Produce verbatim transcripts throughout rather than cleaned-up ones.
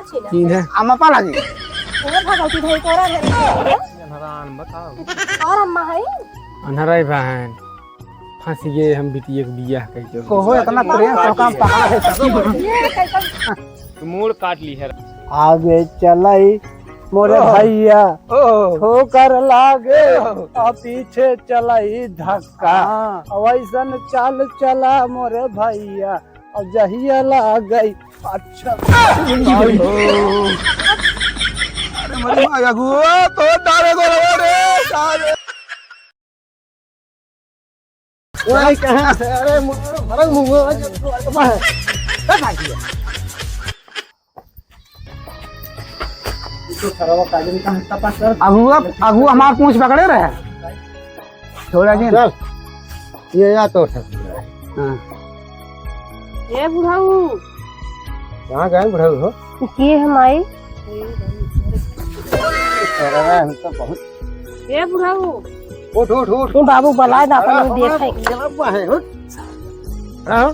छीने। तीन है। अम्मा पा लागी। ए भगवती भाई तोरा है। और अम्मा है? अनहरा ही बहन। फंस गए हम बिटिया के बियाह कइके। कोहो इतना प्रेम तो काम पकड़ा है। ये कैसन? तू मूड़ काट ली है। आगे चलाई मोरे ओह। भैया, ओह। ठोकर लागे, ओह। और पीछे चलाई धक्का। हाँ। वैसन चाल चला मोरे भैया, और जहिया लाग गई। अच्छा। अरे मरी माँ, अगुआ, तो डाले को रे, साले। ओए, कहाँ से? अरे, मुँह, अरे, मुँह, अरे, अरे, अरे, ए, भाई। ये तो सरवा काजल कहाँ का पास कर? अगुआ, अगुआ हमार पूँछ पकड़े रहे। छोड़ा के। चल, ये या तो ससुर है। हाँ। ए बुढ़ऊ। कहाँ गए बुढ़ऊ हो? के है माई? अरे, हम तो बहुत ए बुढ़ऊ। उठ, उठ, उठ। तू बाबू बलाए ना, अपन देखे। चला हुआ है, उठ। हाँ?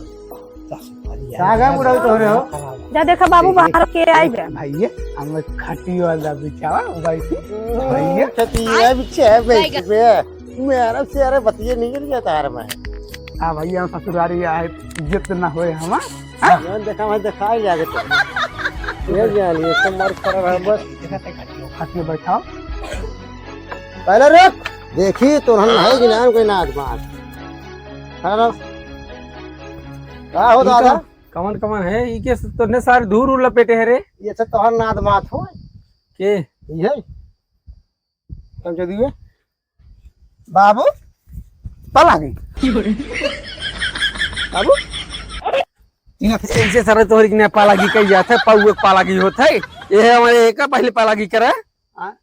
का गए बुढ़ऊ तोहरे हो? जा देखा बाबू बाहर के आई बे। भैया, हम खटिया वाला बिछावा, बैठी। भैया। खटिया बिछा, बैठ बे। मेरा से अरे बतिये नहीं कर गया तार में। हाँ भैया, हम ससुरारी आए, इज्जत ना होए हमार। हाँ? ये देखा भाई, देखा ही जाके तो। ये जान, ये तो मर कर रहा है बस। देखा, देखा, देखा, खाट में बैठाओ। पहले रुक, देखी तो हम है कि ना, कोई नाच बात। खड़ा रहो। का हो ई दादा? कौन, कौन, कौन है? ई के तोहने सारी धूर उर लपेटे है रे? ये सब तोहर नाद मात हो। के? ये है। तुम जदी हुए। बाबू, पालागी। बाबू, इहाँ से ऐसे सारे तोहरी के पालागी कही जात है, पौवे के पालागी होत है। ये है हमारे एक पहले पालागी करा। हाँ?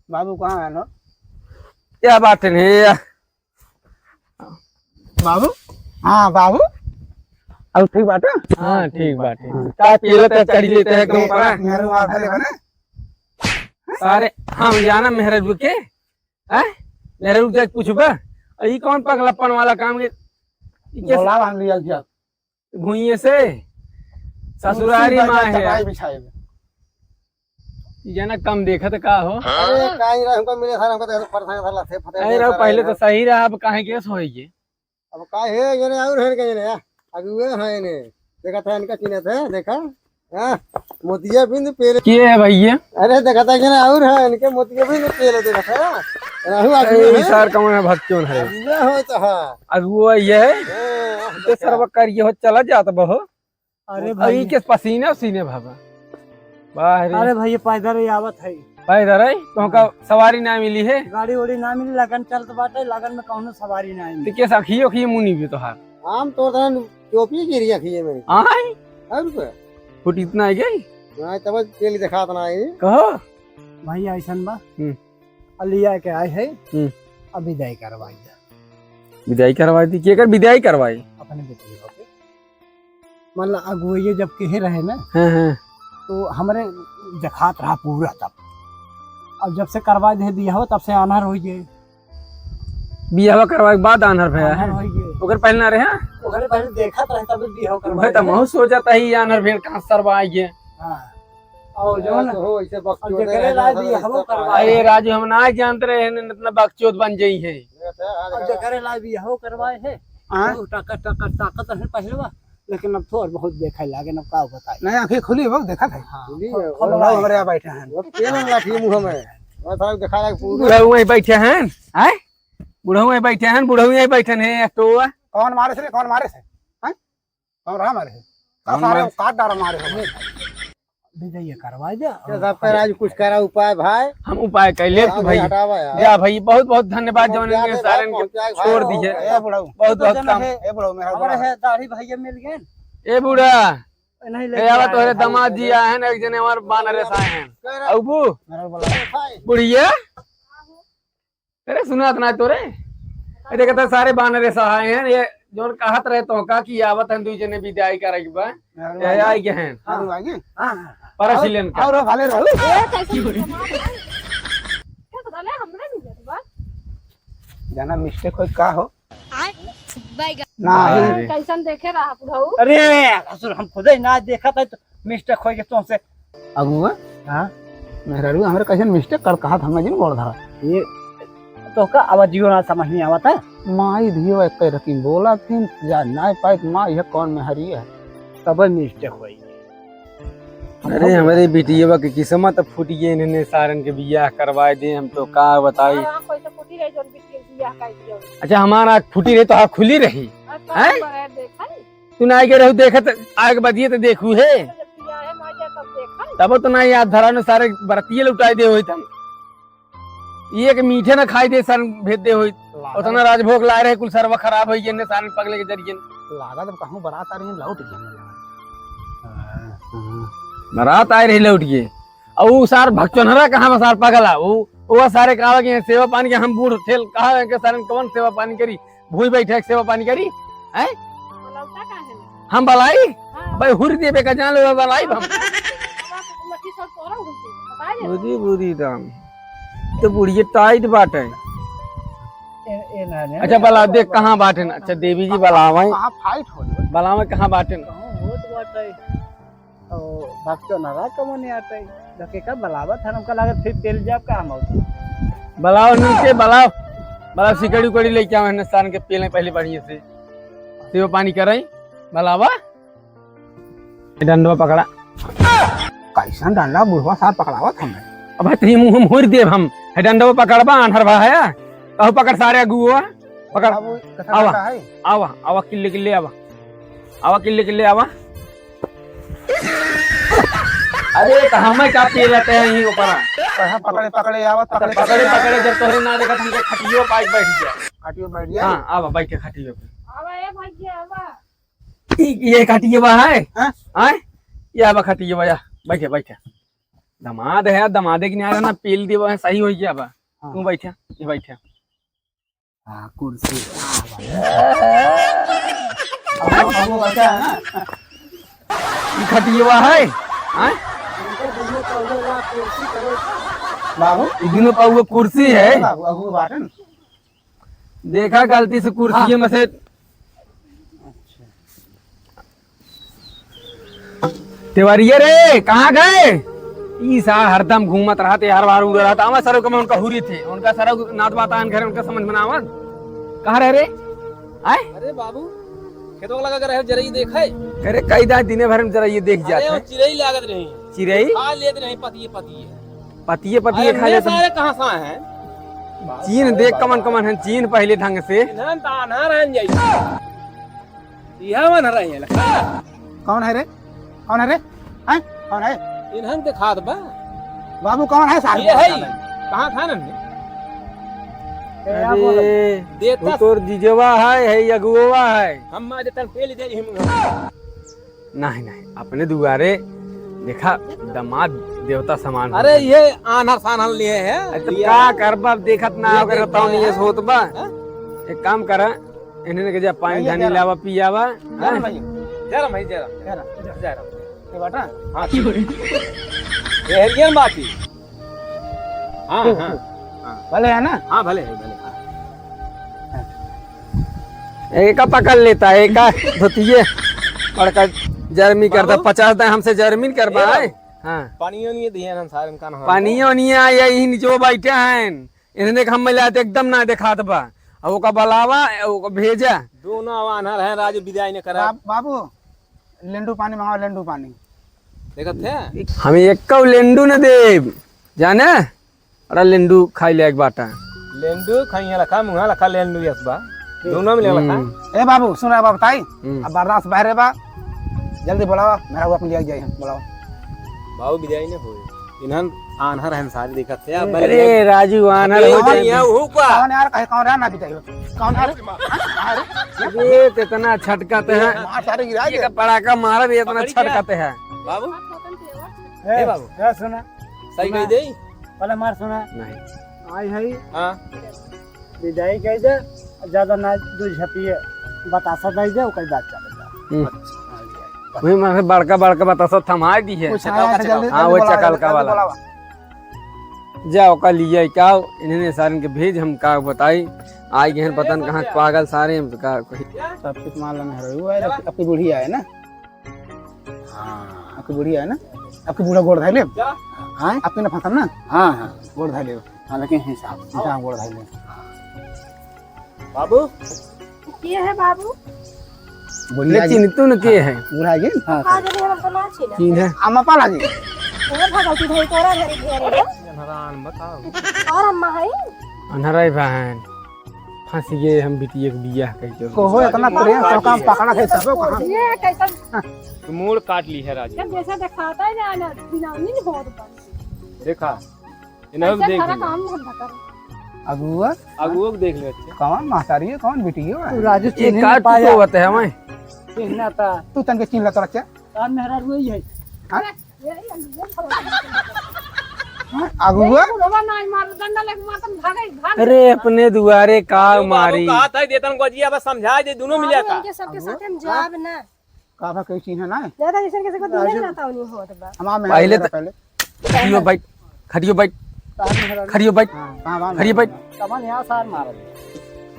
बाबू कहाँ है लो? क्या बात है नहीं यार? बाबू? हाँ, बाबू। अब ठीक बाटे? हाँ, ठीक बाटे। हाँ। का पीले ते चढ़ी लेते हैं एकदम ऊपर? मेरे वहाँ भले बने। सारे हम जाना मेहररुआ के, हैं? मेहररुआ के पूछबा? ई कौन पगलापन वाला काम के? ई कैसे बोला बांध लिया क्या? भुइये से ससुरारी कुर्सी माँ बजा है। चटाई बिछाए में। ई जना कम देखत का हो? अरे, काहे रहे, हमको मिले सारे, हमको तो परेशान था, लथे फटे अरे रहो, सारे पहले हैं। तो सही रहा, अब काहे केस होई के? अब काहे, ये ने और है के ने, अगुए हैं ने। देखा था इनका चिन्हत है, देखा? हाँ, मोतिया बिंद पेले। के है भैया? अरे, देखा था कि ना और है, इनके मोतिया बिंद पेले, देखा था? राहु अरे, अगुए ई हैं। सार कौन है, भक्चोन है? अगुए हो तो हाँ। अगुआ ये है? हाँ, ये देखा। सरवा करिए हो, चला जात बहो। अरे अरे भाई। के पसीने उसीने भावा। वाह रे। अरे भाई, ये पैदल ही आवत है। पैदल है? तो हमका हाँ। सवारी ना मिली है? गाड़ी उड़ी ना मिली, लगन चलत बाटे, लगन में कौनो सवारी ना मिली। तो के सखी ओखी मुनी भी तोहार। आम तोड़ देन, चोपी गिरी अखिए में। आय? और का? फुट इतना है गई? ना, तब तेल दिखात ना है। कहो। भाई, ऐसन बा। हम्म। अलिया के आए है, हम्म। अब विदाई करवाई दे। विदाई करवाई दी? केकर विदाई करवाई? अपने बेटी के। मतलब, अगुवैया जब कहे रहे ना, हाँ, हाँ। तो हमरे देखात रहा पूरा तब। अब जब से करवा दे बियाह, तब से आन्हर हो गए। बियाह करवाए के बाद आन्हर भया है? आन्हर हो गए। ओकर पहले ना रहे? ओकरे पहले देखत रहे, तब बियाह करवा भाई, तो दे। महू सोचत ही, आन्हर भेड़ कहाँ सरवा आई है? हाँ। और जो है ना, हो, इसे बकचोद अब जेकरे है, लायक भी ऐसा हवो करवाए। अरे राजू, हम ना जानत रहे हैं, इतना बकचोद बन जाई है। अब जेकरे लायक भी हवो करवाए है। हाँ। तो ताकत, ताकत, ताकत है पहलवा, लेकिन अब थोड़ बहुत देखे लागे, अब का बताए। नहीं, आँखें खुली हो, देखा था। हाँ, खुली है। खोलवाए। बुढ़ऊ हमारे यहाँ बैठे हैं। वो तेल लाठी मुँह में। वो साहब देखा लागे पूरा। बुढ़ऊ वहीं बैठे हैं, हैं? बुढ़ऊ वहीं बैठे हैं, बुढ़ऊ वहीं बैठे हैं, तो कौन मारे से, कौन मारे से? हैं? कौन रहा मारे? का कौन सारे मारे? काट डाला मारे हो। विदाई करवा दे। ये सब पे राजू कुछ करा उपाय भाई। हम उपाय कर ले हाँ, तू भाई। हटावा यार। जा भाई, बहुत बहुत धन्यवाद हम जौन क्या इनके दे सारे भाई, के पहुँचाए छोड़ भाई, दी है। ए बुढ़ऊ। बहुत बहुत काम। ए बुढ़ऊ, मेरा हमारे बुढ़ऊ। है दाढ़ी भैया मिल गए। ए बूढ़ा। नहीं ए, आवा तोहरे दामाद जी आए हैं, एक जने हमारे बानर ऐसा आए हैं। अबू। मेरा बुढ़ऊ। बुढ़िया। अरे सुनात ना तोरे। ए, देखा था सारे बानरे सहाय हैं, ये जोन कहत रहे तो का कि आवत हैं दुई जने विदाई करे के बा। हाँ, ये आई गए हैं। हाँ, आ गए। हाँ, हाँ। परस और, लेन का। और भले रहो। ए, कैसे क्या पता ले, हमरा नहीं जात बा। जाना mistake होई का हो? आय? ना, हाँ, अरे। कैसन देखे रहा बुढ़ऊ? अरे, ससुर, हम खुदे ना देखत है तो mistake होइ गए तुमसे। अगुआ? हाँ? मेहरारू हमरे कैसन mistake कर कहा था, मैं जिन बोल रहा। ये तो का आवाज जियो ना समझ नहीं आवत है। माई धियो एक कह रखी बोला थी, जा ना पाए, माँ यह कौन मेहरी है? तब mistake होई। अरे, हमरे बिटियवा के किस्मत फूट गए, इन्हने सारन के बियाह करवाए दे, हम तो का बताई। हाँ, हाँ, कैसे फूटी रही जौन बिटिया के बियाह कर दिया। अच्छा, हमारा आँख फूटी रही तो आँख खुली रही। अरे, तो हैं? हम बगैर देखा ही। तू ना आगे रहू, देखत आगे बदिए तो देखू है। जब बियाह है, माँ जा तब देखा ही। तब तो ना याद धरा न सारे बरतिये लुटाए दे होई तम। ये के मीठे ना खाई दे, सर भेज दे होई। लागत उतना राजभोग लाए रहे, कुल सरवा खराब होई, इन्हें सारे पगले के जरिए। लागत अब कहूँ बारात आ रही है, लौट गया। बारात आए रही, लौट गए। और वो सार भक्चोनहरा कहाँ बा, सार पगला? वो, वो सारे कहा कि सेवा पानी के हम बूढ़ ठेल, कहा है कि सारे कौन सेवा पानी करी? भूई बैठे एक सेवा पानी करी, हैं? बोलौता काहे ना? हम बलाई? हाँ। भाई हुर देबे का जान लो, बलाई हम। बाबा, लट्ठी सब तोड़ा हुई थी, बताए दे। बुद्धि, बुद्धि दाम। तो बुढ़िए tight बाटे। ए, ए ना, ना, अच्छा, ना, बला ना, दे, ना, कहाँ ना, बाटे ना? अच्छा, देवी जी बलावे। कहाँ fight हो रही है? बलावे कहाँ बाटे ना? कहाँ होत बाटे? ओ, भक्तो ना रहा, कमो नहीं आटे। लके का बलावा था, हमका लागत फिर तेल जाब का हम आउत। बलाओ नीचे, बलाओ। बलाओ, सिकड़ी उकड़ी लेके आओ, हिंदुस्तान के पेले पहले बढ़िया से। सेवा पानी कराई, बलावा। डंडवा पकड़ा। कैसन डंडा बुढ़वा साथ पकड़ावत हमें? अब भाई, तही मुंह में होर देब हम। है डंडवा पकड़बा, आन्हर भा है। कहू पकड़ सारे अगुआ। पकड़। बाबू, कथा आवा। करता है? आवा, आवा, किल्ले, किल्ले आवा। आवा, किल्ले, किल्ले आवा। अरे, तो हमें का पिए रहते हैं यहीं ऊपर? कहाँ पकड़े, पकड़े आवा, पकड़े, पकड़े, पकड़े पकड़े, आवा। जब तोहरे ना देखा, हमको खटियो पाइक बैठ गया। खटियो बैठ गया? हाँ, आवा, बैठे खटियो पे। आवा, ए भैया, आवा। ई, ये खटियवा है? हाँ? आय? ये आवा खटियवा, या, बैठे, बैठे। दमाद है, दमादे के न्याय ना, पेल देवा है, सही हो गया बा। हाँ। तू बैठे, ये बैठे। हाँ, कुर्सी। अब, अब वो बचा है ना? ई खटियवा है? आय? बाबू? ई दुनो पाउआ कुर्सी है? बाबू, अब वो बाटन। देखा गलती से कुर्सी हाँ। में से। अच्छा। तेवरिया रे, कहाँ गए? ई सार हरदम घूमत रहत, हर बार उड़ रहत। आवा सरो के मैं उनका हुरी थे, उनका सरो नात बात आन घरे उनका समझ में ना आवत। कहाँ रह रे? आय? अरे बाबू, खेतवा लगा के रहे, जरा ये देखे। अरे कई दा दिने भर में जरा ये देख जात अरे, है। वो चिरई लागत रही। चिरई? खा लेत रही पतिये पतिये। पतिये पतिये अरे, खा ये लेत हैं। सारे कहाँ से आए हैं? चीन देख कमन कमन है, चीन पहले ढंग से। इन्हन तो आन्हर हैं जाई। यह मन रहे हैं लखा। कौन है रे? कौन है रे? हैं? कौन है? इन्हन के खात बा। बाबू कौन है सारे ये है। कहाँ था नन्हे? ए, या बोल। अरे, देता वो तोर जीजवा है, है अगुआ है। हम मारे तन पेल दे हम। नहीं, नहीं, अपने दुआरे देखा, दामाद देवता समान अरे, होता है। ये आन्हर सान्हर लिए है, अरे, तो लिया का है। करबा, अब देखत ना ये अगर देख बताओ नहीं, ये हैं? सोत बा। हैं? एक काम करा, इन्हें के जा पानी भैया, धानी जरा। लावा, पियावा, जरा हैं? भैया, जरा भाई, जरा। जरा। जरा। ये बाटा? हाँ, ठीक है। ये हरियर बाटी। हाँ, हाँ, हाँ। भले है ना? हाँ, भले है, भले है। एका पकड़ लेता है, एका धोतिये बड़का जर्मी करता, बाबू? पचास दाएं हमसे जर्मी करबा ए बाबू, है। हाँ। पानियो नहीं दिए हम सारे का ना। पानियो नहीं आया, यही नीचे बैठे हैं। इन्हें देख हम मिला तो एकदम ना दिखात बा। अब ओका बुलावा, ओका भेजा। दोनों आवा आन्हर हैं, राजू विदाई ने करा। बाब-, बाबू, लेंडू पानी मंगाओ, लेंडू पानी। देखत है? हम एक्को लेंडू न देब, जाने? अरे लेंडू खाई ले एक बाटा। लेंडू खाई है लखा, मुहा लखा लेंडू यस बा। दोनों में ले लखा। हम्म। ए बाबू, सुन रहा बा, बताई? हम्म। अब बर्दाश्त बाहरे बा, जल्दी बुलावा, मेहरारू अपन लिया जाए, बुलावा। बाबू विदाई ने होए। इन्हन आन्हर हन सारी देखत है, अब अरे भले राजू, आन्हर अबे हो जाए। यहाँ हूँ का? कौन यार, कहे कौन रहा ना विदाई हो? कौन यार? अरे, ये तो इतना छटकत है। मार सारे गिरा ये दे। का पड़ाका मारा भी इतना पकड़ी क्या? छटकत है। बाबू? ए, ए बाबू। ए, सुना। सही सुना। कही दे। पहले मार सुना। नहीं। आई है। हाँ। विदाई कह दे, ज्यादा ना दू झपिए बतासा दे दे, ओकर बाद चल जा। हम्म। हाँ, विदाई। वही मारे बड़का बड़का बतासा थमा दी है। कुछ आया है, जल्दी, हाँ, जल्दी वो बुलाओ, चकलका जल्दी वाला। बुलाओ। जा, ओका लिया का, इन्हने सारन के भेज, हम का बताई। आइ गए हैं, पता न कहाँ पागल सारे, हम तो का कही। सब कुछ मान लेना है, वो है, आपकी बुढ़िया है ना? हाँ। आपकी बुढ़िया है ना? आपकी बूढ़ा गोड़ धइ ले। हाँ? आपके ना फंसम ना? हाँ, हाँ। गोड़ धइ ले। हाँ, लेकिन हिसाब से। हिसाब गोड़ धइ ले। बाबू? के है बाबू? बुढ़िया ले जी। चिन्ह तू न के है? बूढ़ा जी? हाँ, का सर। जने हम तो ना चिन्ह। चिन्ह है? अम्मा पाला जी। ओए भगवती भाई तोरा धरी घेरे रे। अनहरान बताओ। और अम्मा है? अनहराई बहन। फंस गए हम बिटिया के बियाह कइके। कहो इतना प्रेम से काम पकड़ा है तबो कहाँ? ये कैसन? तू मूड़ काट ली है राजू। जब जैसा दिखाता है ना, ना, बिना नहीं बहुत बन। देखा। इन्हें भी ऐसे देख सारा लियो। काम धंधा कर। अगुआ? अगुआ को देख ले अच्छे। कौन महतारी है, कौन बिटिया है? तू राजू ये चिन्ह का नहीं पाया। तू होते हैं मैं? चिन्ह ना था। तू तनके चिन्ह लतर अच्छा? तार मेहरारू ही है। हाँ? ये, ये, ये, हाँ, अगुआ? ये बुढ़वा ना मार, डंडा लेके मार, तुम भागे, भाग। अरे अपने दुआरे का अरे बाबू मारी। कहा था, देतन को जी, अब समझा दे, दोनों मिले बाबू, का। इनके सबके अगुआ? साथ हम जाब ना। का भा कोई चिन्ह ना है? ज्यादा जैसे किसी को दूर राजू। नहीं रहता, उन्हीं होत बा। हमार मेहरारू पहले जरा तो पहले। खटियो बैठ, खटियो बैठ, तार मेहरारू। खटियो बैठ, हाँ, कहाँ बा खटियो बैठ। मेहरारू? तमन यहाँ सार मारत।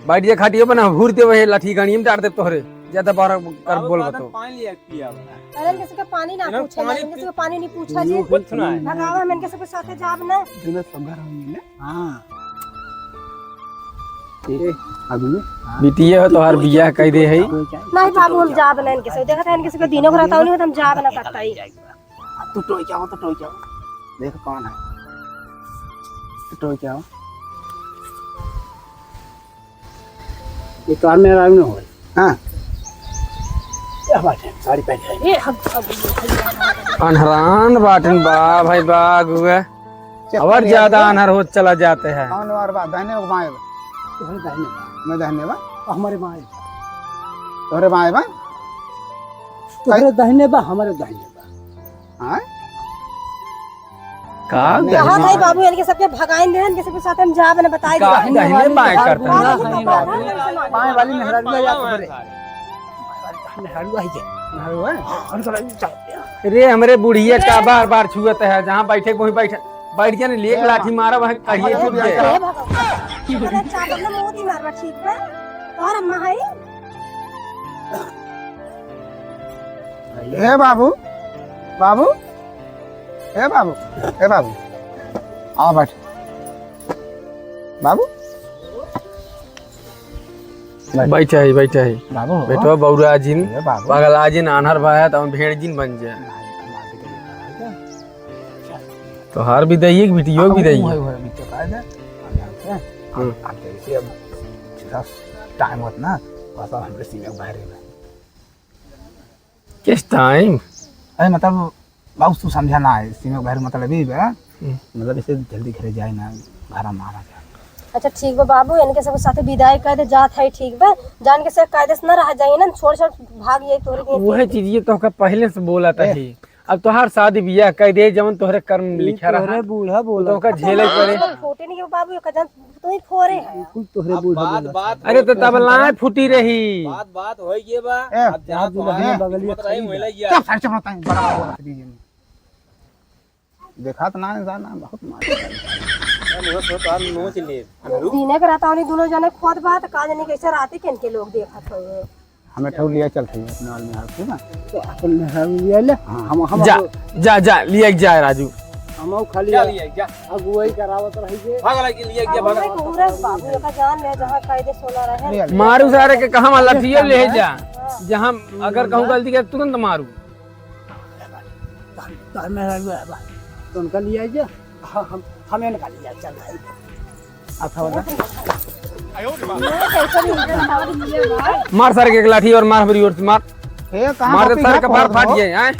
बैठ जा खटियो पर ना, घूर दे वही लाठी गाड़ी में डार दे तोहरे। ज्यादा बार कर बाबू, बोल बादल बतो। पानी लिया पिया बता। अरे इनके सबके पानी ना इन्हें पूछे ना, पानी इनके पी-, सबके पानी नहीं पूछा जी। कुछ ना है। भगावा हम इनके सबके साथे जाब ना। बिना सगा रहो मिले। हाँ। ए, आदमी। बिटिया हो तोहार बियाह कइ दे है। नहीं बाबू, हम जाब ना इनके से। देखत है इनके सबके दिनों को रहता नहीं, तो हम जाब ना करता ही। तू टोई क्या हो, तू टोई क्या हो? देख कौन है। तू टोई क्या हो? ये कार में आराम न होए। हाँ। क्या बात है? साड़ी पहन के। ए, हम, हम, अनहरान बाटन बा भाई बा अगुआ। चल, और चल, ज्यादा चल। अनहर होत चला जाते हैं। कौन और बा? दाहिने बा, बाएं बा? तोहरे दाहिने बा। मैं दाहिने बा? और हमारे बाएं बा। तोहरे बाएं बा? तोहरे दाहिने बा, हमारे दाहिने बा। हाँ? का कहा दाहिने? नहीं बाबू, इनके सबके भगाइन दे, इनके सबके साथ हम जाब ना बताई का दे। दाहिने बाएं करता है? बाएं वाली मेहरारू आ जात हमारे। मेहरारू आई जे। मेहरारू है? हाँ, उनका लगी जाते हैं। रे, हमरे बुढ़िया का बार-बार छुअत है, जहाँ बैठे वहीं बैठे। बैठ जा ने, ले एक लाठी मारा, वहाँ कहिए हाँ, छूट जाए। हे भगवान। अरे, चादर में मोती मारवा, ठीक बा? और अम्मा है? ए बाबू, बाबू, ए बाबू, ए बाबू, आओ बैठ। बाबू, बैठ। बैठा ही, बैठा ही। बाबू। बेटवा बौरा जिन, ए बाबू। पगला जिन, आन्हर भाया, तब भेड़ जिन बन जाए। तोहार भी दइए, बिटियो भी दइए। हुए, हुए, बिटियो का है ना? हम्म। अब जैसे अब थोड़ा टाइम होत ना, बस अब हमरे सीने के बाहर ही बा। किस टाइम? अरे मतलब, बाबू तू समझा ना है, सीने के बाहर मतलब ही बा। हम्म। मतलब इसे जल्दी घरे जाए ना, घर में आ जाए। अच्छा ठीक बा बाबू, इनके सब साथे विदाई कर दे, जात है, ठीक बा। जान के से कायदे से ना रह जाइए ना, छोड़ छोड़ भाग जाए तोहरे के। वही चीज ये तोहका पहले से बोला था ए। ही। अब तोहार शादी बियाह कइ दे, जवन तोहरे कर्म में ई लिखा रहा। तोहरे बूढ़ा बोला। तोहका झेले के पड़े। अच्छा, फोटे नहीं हो बाबू, एक जन तू ही फोरे है। कुल तोहरे अब बूढ़ा बात, बोला। बात अरे तो तब लाए फूटी रही। बात, बात हो गई बा। ए, अब जहाँ बात तोहार है, बगलिया मत रही, खड़ी वही बा। लग गया। चुप, सारे चुप रहता है, बड़ा बड़ा बोलत बीच में। देखा तो ना इंसान ना, बहुत मार। अरे मुझे तो तोहार नोच ले। दीने के रहता उन्हीं दोनों जने खोद बात, का जाने कैसे राती के इनके लोग देखत होंगे। हमें ठौर लिया चलते हैं अपने वाले में, ठीक है? तो अपन में हम लिया ले। हाँ। हम, हम जा, जा, जा, लिया के जा, राजू। हम खाली जा, लिया के जा। अगुवाई करावत रही जे। भाग लगी, लिया के जा, अब भाग। मैं कहूँ रे बाबू, एका जान ले, जहाँ कायदे सोना रहे। लिया ले। मारू सारे के कहाँ वाला पियो ले जा। हाँ। जहाँ अगर कहूँ गलती करे, तुरंत मारू। तार, तार में रह गया बा। तो उनका लिया जा। हाँ, हम, हम इनका लिया चल भाई। अच्छा वाला। मार सारे के एक लाठी और मार हमरी ओर से मार। ए, कहाँ मार दे सारे, कपार फाट जाए, हैं?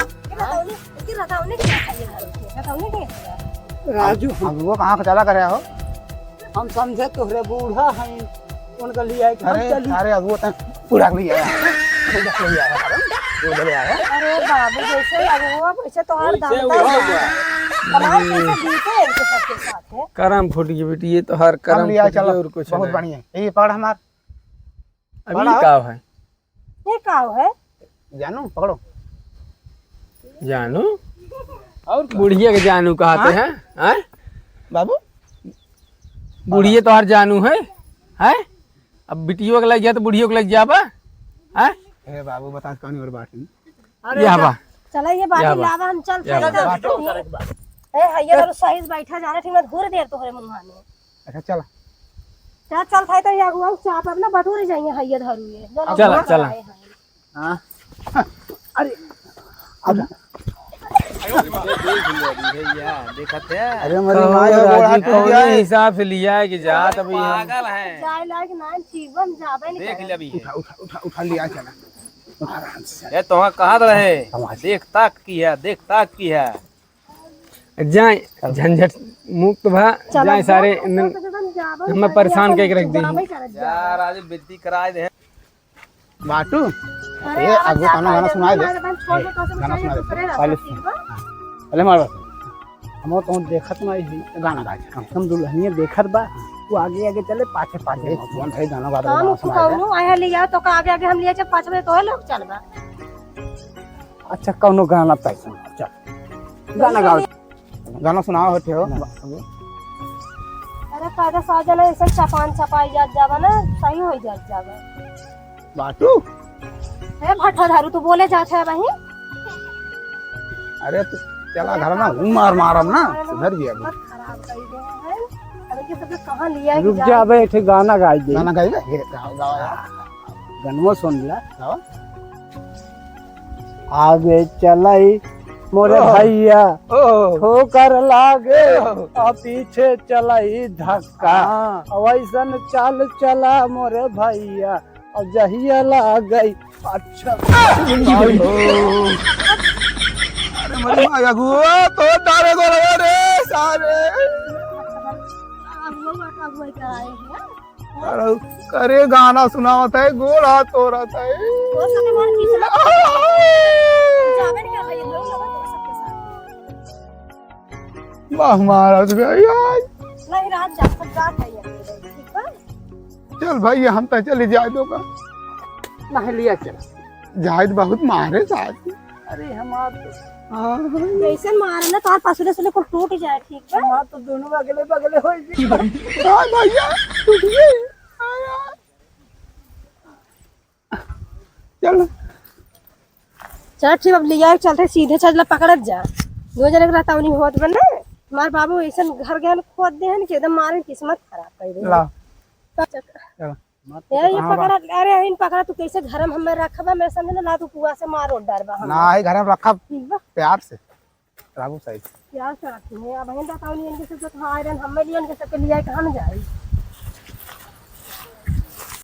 राजू, अब वो कहाँ का चला करे हो? हम समझे तोहरे बूढ़ा हैं, उनका लिया के हम अरे, चली। अरे, अब वो तो बूढ़ा के लिया है। बूढ़ा के लिया है, अरे, बूढ़ा के लिया है। अरे बाबू, जैसे अब वो, वैसे तोहार वैसे दाम वो बा। हुआ। कमाल कैसे बीते इनके सबके साथ है? करम फूट गई बेटी, ये तो हर हम करम लिया, फूट गई चलो, और कुछ बहुत नहीं। बढ़िया। ये पकड़ हमार। अभी पकड़ो। का है? ये का है? जानू, पकड़ो। जानू? और का? बुढ़िया के जानू कहते हाँ? हैं? हैं? बाबू? बुढ़िए तोहार जानू है, हैं? अब बिटियो के लग गया तो बुढ़ियो के लग जाबा, हैं? ए बाबू, बता कौन और बात है? अरे यह बा। चला, ये बाटी यह बा। लावा, हम चल यह खाई बा। तो। ए, हइया धरू सही से बैठा जाना, ठीक ना, घूर देर तोहरे मुंह में। अच्छा, चला। चल, चल खाई तो ये अगुआ चाप अपना बटोरे जाइए, हइया धरू ये। जो लोग चला, लोग चला। आए हैं। हाँ। अरे, अब देख ले अभी भैया, देखत है। अरे, मेरी कहो माँ, ये राजी, गोड़ हाथ टूट कौने गया है। हिसाब से लिया है कि जात अभी हम पागल है। जाए लायक ना, ठीक बा, हम जाबे नहीं देख करब। ले अभी। उठा, उठा, उठा, उठा, लिया चला। आराम से। ए, तोहा कहत रहे, हम आज देख ताक की है, देख ताक की है। जाए, झंझट मुक्त भा, चल, जाए अब सारे जा, इन-, अब तो हम जाबो हमें नहीं परेशान करब, करके रख दी। जाबे करब, यार, जाबे। आज बेइज्जती कराए दे। बाटू, अरे, ए, अब अगो जा, गाना, गाना पहले सुनाए दे। हमारे बहन छोड़ दे, ए, तो हम गाना चले सुनाए दे। दूसरे रास्ते, पहले ठीक बा? पहले हमारे बात। हम तो देखत ना ही गाना गाए। हम, हम दुल्हनिया देखत बा, वो आगे आगे चले, पाछे पाछे ए, मत। कौन भाई गाना गा रहा है, हम गाना सुनाए दे। कौनो आया ले जाओ, तो का आगे आगे हम ले जाए, पाछे में तो है लोग चलबा। अच्छा, कौनो गाना तय सुना, चल। गाना गाओ। गाना सुनाओ, होते हो। अरे, पैदा साजन ऐसे चपान चपाई जात जाबा ना, सही हो जात जाबा। बाटू। ए, भट्टा झारू, तू बोले जात है वहीं? अरे, तू चला घर में हूँ मार मारम ना, सुधर गया। मत खराब कर दे हैं। अरे, ये सब लोग कहाँ लिया है कि रुक जा, अबे, एक ठे गाना गाई दे। गाना गाई दे? ये गाओ, गाओ यार। गनवा सुन ला। गाओ। आगे चलाई मोरे ओह। भैया, ओह। ठोकर लागे, ओह। और पीछे चलाई धक्का। हाँ। वैसन चाल चला मोरे भैया, और जहिया लाग गई। अच्छा। अरे मरी माया गो, तो डारे गो लगा रे सारे। अगुआ, अगुआ कराए हैं। अरे, अरे गाना सुनावत है, गोड़ हाथ हो रहा था। हो सके हमारे पीछे ना जावे नहीं कर भाई, हम लोग लगा तो सबके साथ। वाह, महाराज भैया। नहीं, रात जा, सब रात है ये, ठीक बा? चल भाई, हम तो चले जाए दो का। नहीं, लिया चल। जाए तो बहुत मारे साथ। अरे, हमार तो हाँ। जैसे मारे ना, तोहार पसुले सुले कुल टूट जाए, ठीक बा? हमार तो दोनों अगले बगले हो गए। हाँ भैया, टूट गए। हाँ यार। चल। चल ठीक, अब लिया चलते, सीधे चल पकड़त जा। दो जने के रहता उन्हीं होत बने। हमार बाबू ऐसन घर गहन खोद दे हन कि एकदम मारे किस्मत खराब कर दे। ला। तो चल। चल। यार, ये कहाँ बा? पकड़ा, अरे, इन पकड़ा, तू कैसे घर में हमें रखबा, मैं समझ ना, ला तू कुआ से मारो डर बा हमें। ना, ये घर में रखब। ठीक बा। प्यार से। राबू साइड। प्यार से रखी है, अब हम बताओ नहीं, इनके सब तो हाँ, आयरन हमें लिए, इनके सबके लिए कहाँ में जाई?